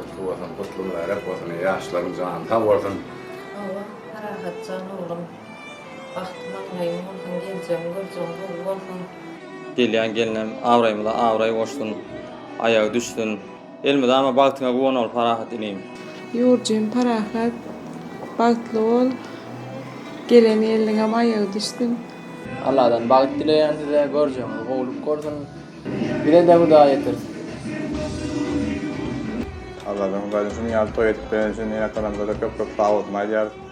Gutly bolsun, gutly mübärek bolsun, ýaşlaryň jany sag bolsun. Hawa, Parahat jan oglum. Bagty maňlaýyň bolsun, geljegiň görjegiň gowy bolsun. Gelýän gelnem abraýymyza abraý goşsun, aýagy düşsün. Elmydama bagtyňa guwanaly Parahat inim. Ýurjym Parahat bagtly bol gelen gelniňem aýagy düşsün. Alladan bagt dileýän size görjegiňiz gowulyk bolsun bizede Hudaý ýetirsin. Alladan Hudaýdan şunuň ýaly toý edip beren üçin ene-atalarymyzada köp köp sag bolsun aýdýarys.